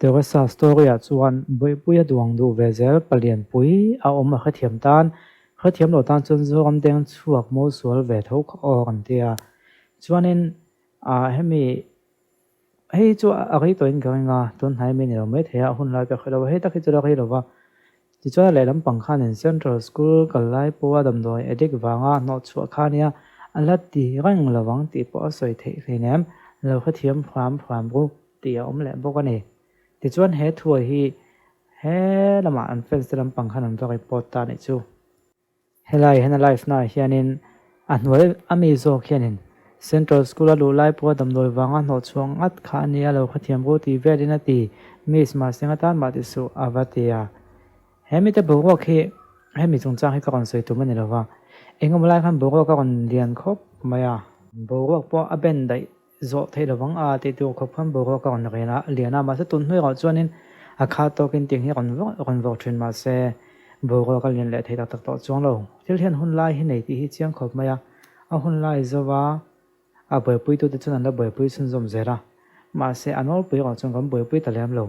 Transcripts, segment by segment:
Teresa story-ah chuan Bawihpuia duang duh ve zel palian pui a awm a hrethiam tan, hrethiam lo tan chuan Zoram deng chhuak maw sual ve tho kha aw an ti a. Chuanin ah hemi hei chu a rei tawhin ka ring a, tun hnai mi ni lo mai thei a, hun lai ka hre lo a, hei tak hi chu la rei lo va. Tichuan a lehlam pang khanin Central School kal lai pawha damdawi addict vanga hnawhchhuah kha nia a la ti reng lo ang tih pawh a sawi theih hleinem, lo hrethiam hram hram ru. Tih a awm leh bawk a ni. Tichuan he thuai hi he lamah an fans te lampang khan an va report ta a nih chu. Helai hian a live naah hianin a hnuai a mi zawk hianin Central School a luh lai pawha damdawi vanga hnawh chhuah ngat kha a nia lo khathiam ru tih velin a ti Miss mahse nga tan mah ti suh a va ti a. He mite boruak hi hemi chungchang hi ka rawn sawi tum a ni lova, engemaw lai khan boruak a rawn lian khawp mai a. Boruak pawh a ben daih Zawh theih lovang a tih tur khawp khan boruak a rawn rian a, lian a, mahse tun hnuaiah chuanin a khat tawkin tiang hi a rawn vawk rawn vawk thin mahse boruak a lian leh thei tak tak tawh chuang lo. Thil hian hun lai hi nei tih hi chiang khawp mai a, a hun lai zova a buaipuitute chuan an la buaipui chhunzawm zel a, mahse a nawlpui erawh chuan kan buaipui ta lem lo.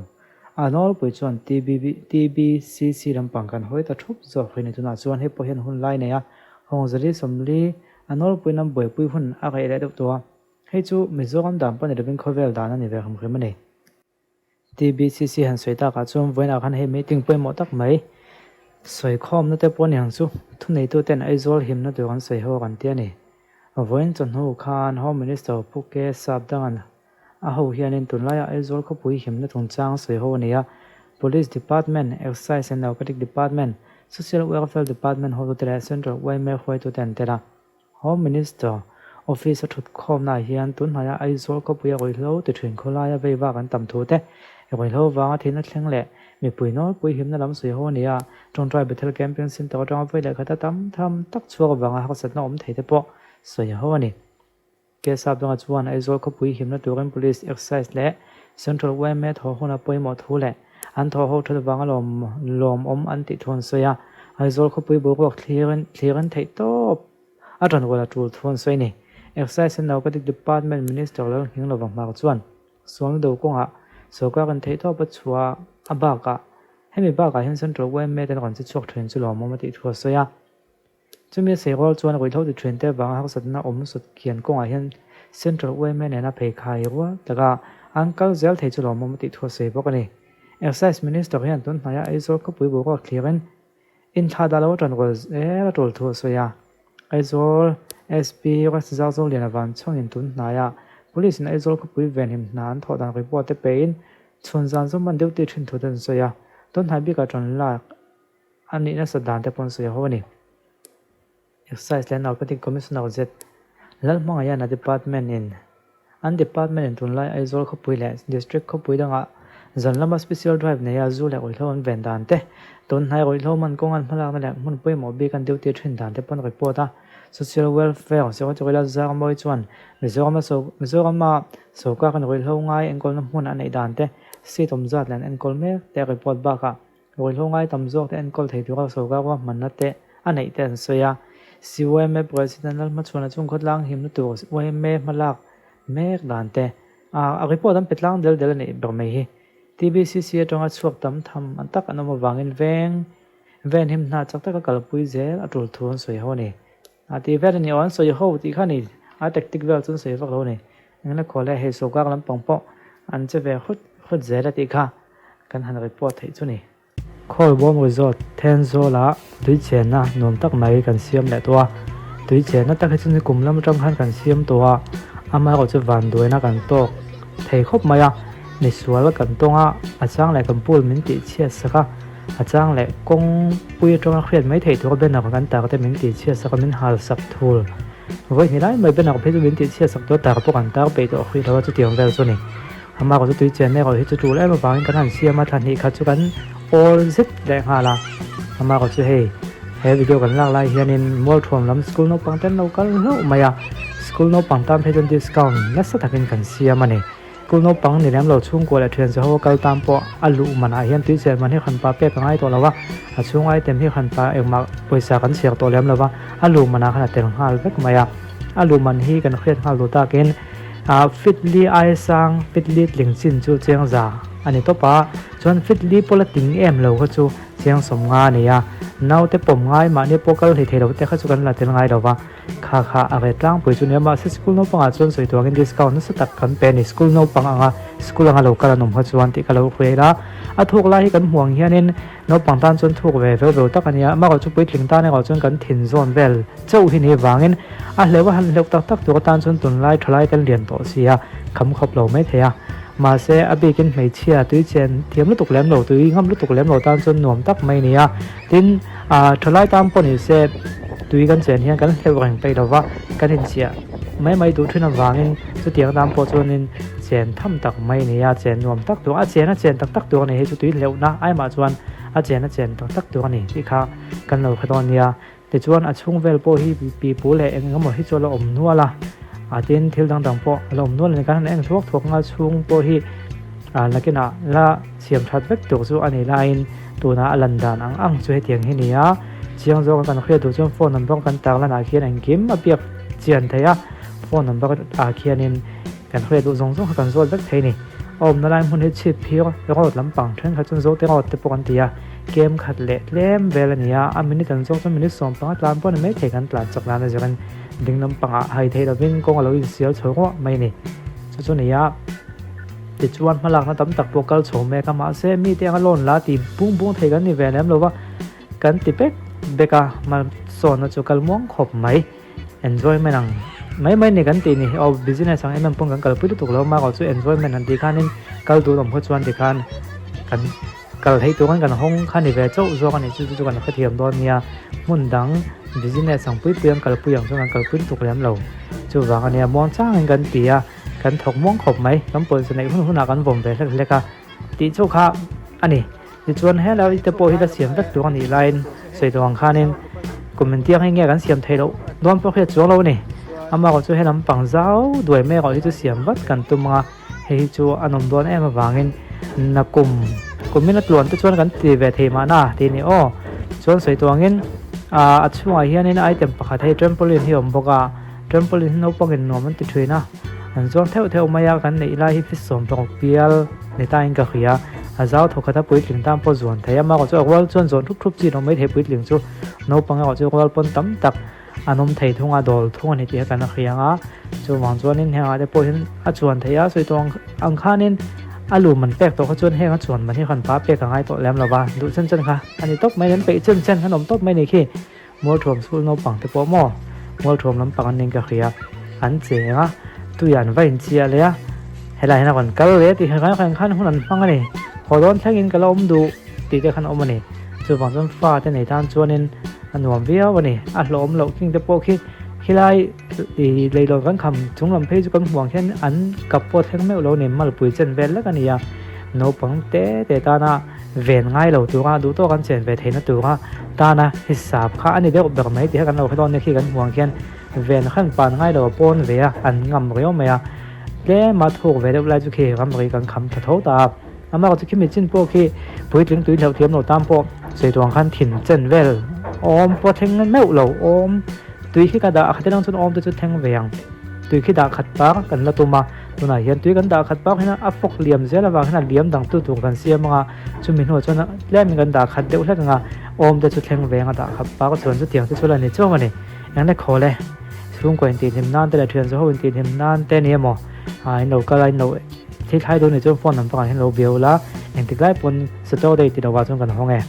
A nawlpui chuan TBB TBCC lampang kan hawi ta thup zawk hlui ni tunah chuan hei pawh hian hun lai nei a, Hawngzali 40 a nawlpuiin an buaipui hun a reh leh deuh tawh a. Hei chu Mizoram dan pawh ni lovin khawvel dan a ni ve hrim hrim a ni. TBCC han sawi takah chuan vawiinah khan hei meeting pawimawh tak mai sawikhawmna te pawh a ni ang chu. Thuneituten Aizawl himna tur an sawi ho kan ti a ni. Vawiin chawhnu khan Home Minister Pu K Sapdangan a ho hianin tunlaiah Aizawl khawpui himna chungchang sawi ho a ni a. Police Department, Excise and Narcotic Department, Social Welfare Department hotute leh Central yma hruaitute an tel a. Home Minister Office a thutkhawmnaah hian tunhnaia Aizawl khawpuia ruihhlo ti thin khawlaia vei vak an tam thu te, ruihhlo vanga thihna thleng leh mipui nawlpui himna lam sawi ho a ni a, Tawngtai Bethel Camping Centre atanga vawi leh khata tam tham tak chhuak vanga harsatna awm thei te pawh sawi ho a ni. Ksa Banga chuan Aizawl khawpui himna turin Police, Excise leh Central yma thawh huna pawimawh thu leh an thawh ho that vanga lawm lawmawm an tih thu an sawi a, Aizawl khawpui boruak thlirin thlirin theih tawp a tanrual a tul thu an sawi a ni. Excise and Narcotic Department Minister Lalnghinglova Hmar chuan sualna do kawngah sorkar in theih tawp a chhuah a bakah hemi bakah hian Central yma ten rawn che chhuak thin chu lawmawm a tih thu a sawi a. Chumi a sawi rual chuan ruihhlo ti thin te vanga harsatna awm sut kian kawngah hian Central yma nena pheikhai rual taka an kal zel thei chu lawmawm a tih thu a sawi bawk a ni. Excise Minister hian tun hnaia Aizawl khawpui boruak thlirin inthlah dah lo a tan rual zel a tul thu a sawi a. Aizawl SP Ruatsazauliana Vanchhawngin tun hnaia Police in Aizawl khawpui venhim hna an thawh dan report te pein chhun zan zawm an duty thin thu te an sawi a. Tun hnai bikah tan lak A nih nasat dan te pawh an sawi ho a ni. Excise leh Narcotic Commissioner Z Lalhmangaian a department in an department in tunlai Aizawl khawpui leh District khawpui dangah zan lama special drive neia zu leh ruihhlo an ven dan te, tunhnai ruihhlo man kawng an hmalakna leh hmun pawimawh bik an duty thin dan te pawh an report a. Social Welfare Secretary Lalzarmawi chuan Mizorama Mizorama sorkar in ruihhlo ngai enkawlna hmun a neih dan te, seat awm zat leh an enkawl mek te a report bakah Ruihhlo ngai tam zawk te enkawl thei tura sorkar ruahmanna te a neih te an sawi a. CYMA President Lalhmachhuana chung khawtlang himna tur yma hmalak mek dan te a report an pe tlang del del a nih ber mai hi. TBCC atanga chhuak tam tham an tak an awm avangin veng ven him hna chak taka kalpui zel a tul thu an sawi ho a ni. A ti vel a ni aw an sawi ho tih kha a ni a tactic vel chu an sawi vak lo a ni. Engla khaw leh hei sorkar lampang pawh an che ve khut khut zel a tih kha kan han report theih chu ni. Khawlbawm Resort Thenzawlah tui chenna nuam tak mai kan siam leh tawh a, tui chenna tak hi chu ni kum lam atang khan kan siam tawh a, amaherawh chu vanduaina kan tawk thei khawp mai a, misual kan tawng a, a chang leh kan pool min tih chhiat sak a, a chang leh kawng pui atanga hriat mai theih tur a banner kan tar te min tih chhiat sak a, min hal sak thul. Vawi hnih lai mai banner phei chu min tih chhiat sak tawh a, tar pawh kan tar peih tawh hrih lo a, chutiang vel chu a ni. Amaherawh chu tui chen erawh hi chu tul em avangin kan han siam a, thla hnih khat chu kan awl zet leh nghal a. Amaherawh chu hei he video kan lak lai hianin Mualthuam lam school naupang te an lo kal hlauh mai a, school naupang tan phei chuan discount nasa takin kan siam a ni. School naupang ni lem lo chhungkua leh thian zaho a kal tan pawh a luh manah hian tui chen man hi hranpa pek a ngai tawh lo a, a chhung item hi hranpa engmah pawisa kan chhiar tawh lem lo va, a luh manah khan a tel nghal vek mai a. A luh man hi kan hriat nghal duh takin. Ah feet li aia sang feet li tling chin chu cheng za a ni tawp a, chuan feet li pawh la tling em lo kha chu cheng sawmnga a ni a, naute pawm ngai mahni pawh kal hlei thei lo te kha chu kan la tel ngai lo va. Kha kha a ve tlangpui chu nia mahse school naupangah chuan sawi tuangin discount nasa tak kan pe a ni school naupang anga school anga lo kal an awm kha chuan tih ka lo hruai a a thuk lai hi kan hmuh ang hianin naupang tan chuan thuk ve veu veu tak a nia amaherawh chu puitling tan erawh chuan kan thin zawn vel chauh hi ni vangin a hleuh a han hleuh tak tak tur atan chuan tunlai thalai kan lian tawh si a kham khawp lo mai thei a mahse a bikin hmeichhia tui chen thiam lutuk lem lo tui ngam lutuk lem lo tan chuan nuam tak mai a ni a. Tin, thalai tan pawh ni se tui kan chen hian kan hleuh reng peih lo va, kan inchiah mai mai duh thin avangin chutiang tan pawh chuanin chen tham tak mai a ni a, chen nuam tak tur a chen a chen tak tak tur a ni hei chu tui hleuhna aimah chuan a chen a chen tak tak tur a ni tih kha kan lo hre dawn nia. Tichuan a chhung vel pawh hi pipu leh eng emaw hi chu a la awm nual a, a tin thil dang dang pawh a la awm nual a ni. Kan han en thuak thuak nga chhung pawh hi nakinah la siam that vek tur chu a ni laiin tuna a lan dan ang ang chu hetiang hi ni a. Chiang zawka kan hriat duh chuan phone number kan tar lanah khian engkim a biak chian thei a, phone number ah khianin kan hriat duh zawng zawng kha kan zawt vek thei a ni. A awmna lai hmun hi chhip phir road lampang thenkhat chuan Zote road te pawh kan ti a. Kem khat leh tlem vel a ni a, a minute an zawk chuan minute 15 tlan pawh a ni maithei kan tlan chak nan a zirin ding lampangah hai theih lovin kawng a lo insial chho ruah mai a ni. Chu chu a ni a, tichuan hmalakna tam tak pawh kal chho mek a, mahse mite anga loan la ti bung bung thei kan ni ve lem lo va, kan ti bek bek a, hmasawnna chu kal muang khawp mai. Enjoyment ang mai mai ni kan tih ni, aw business ang em em pawn kan kalpui lutuk lo a, mahse chu enjoyment han tih khanin kal duh awm khaw chuan tikhan kan. Kal theih turin kan hawng kha ni ve chauh zawk a nih chu chu chu kan hrethiam dawn nia. Hmun dang business ang pui pui an kalpui ang chuan kan kalpui lutuk lem lo. Chuvang a nia muang changin kan ti a, kan thawk muang khawp mai. Kan pawisa neih hun hunah kan vawm ve hlek hlek a tih chu kha a ni. Tichuan helai te pawh hi la siam vek tur a nih laiin sawi tawh ang khanin kum intiang hi nge kan siam theih loh dawn pawh hriat chuang lo a ni. Amaherawhchu chu he lampang zau duai mai erawh hi chu siam vat kan tum ang a. Hei hi chu a nawm dawn em avangin nakum kumin a tluan te chuan kan ti ve thei mahna tih a ni aw. Chuan sawi tawh angin ah a chhungah hianin item pakhat hei trampoline hi a awm bawk a, trampoline hi naupangin nuam an ti thin a, an zuang theuh theuh mai a, kan neih lai hi feet 60 pial ni tain ka hria, a zau thawk khat a puitling tan pawh zuan thei a, amaherawhchu chu a rual chuan zawn thup thup chi an awm maithei puitling chu naupang erawh chu rual pawn tam tak. An awm thei thung a, dawl thung a ni tih kha kan hria ang a, chuvang chuanin hengah te pawh hian a chuan thei a, sawi tawh ang ang khanin a lum an pek tawh kha chuan heng a chuan man hi khan pa pek a ngai tawh lem lo va, duh chen chen kha a ni tawp mai, an peih chen chen an awm tawp mai a ni khi. Mualthuam school naupang te pawh maw Mualthuam lampang an ning ka hria, an cheng a, tui an va inchiah leh a, helai hian a rawn kal leh tih kha khan khan hun an hmang a ni, haw dawn thlengin ka la awm duh tih te khan a awm a ni. Chuvang chuan fate nei tan chuanin a nuam viau a ni. A hlawhawm loh king te pawh khi khilai ih leilawn kan kham chung lam phei chu kan hmuh ang khian an kap pawh thleng meuh lo a ni. Malpui chen vel lek a ni a, naupang te te tana ven ngai lo tura duh tawk an chen ve theihna tura tana hisap kha a ni deuh ber mai tih kha kan lo hre dawn nia khi kan hmuh ang khian ven khan pan ngai lo a pawn ve a, an ngam riau mai a. Tlema thuk ve deuh lai chu khi ramri kan kham tha tho ta a. Amah chu khimi chin pawh khi puitling tui hlauh thiam lo tan pawh sawi tuang khan thin chen vel awm pawh thleng meuh lo awm tui khi ka dah a khat elang chuan awm te chu thleng ve ang tui khi dah khat par kan la tum a tunah hian tui kan dah khat par hian a fawk liam zel avang hian a liam dang tu tur kan siam anga chumi hnuah chuan tlemin kan dah khat deuh hlek anga awm te chu thleng ve anga dah khat par chuan chutiang te chu la ni chuang a ni eng le khaw le chhungkaw intihhlim nan te leh thian zawho intihhlim nan te ni emaw ah in lo kal a in lo. Thil thlai dawn nih chuan phone number ah hian lo biau la, engtik lai pawn Saturday ti lovah chuan kan hawng e.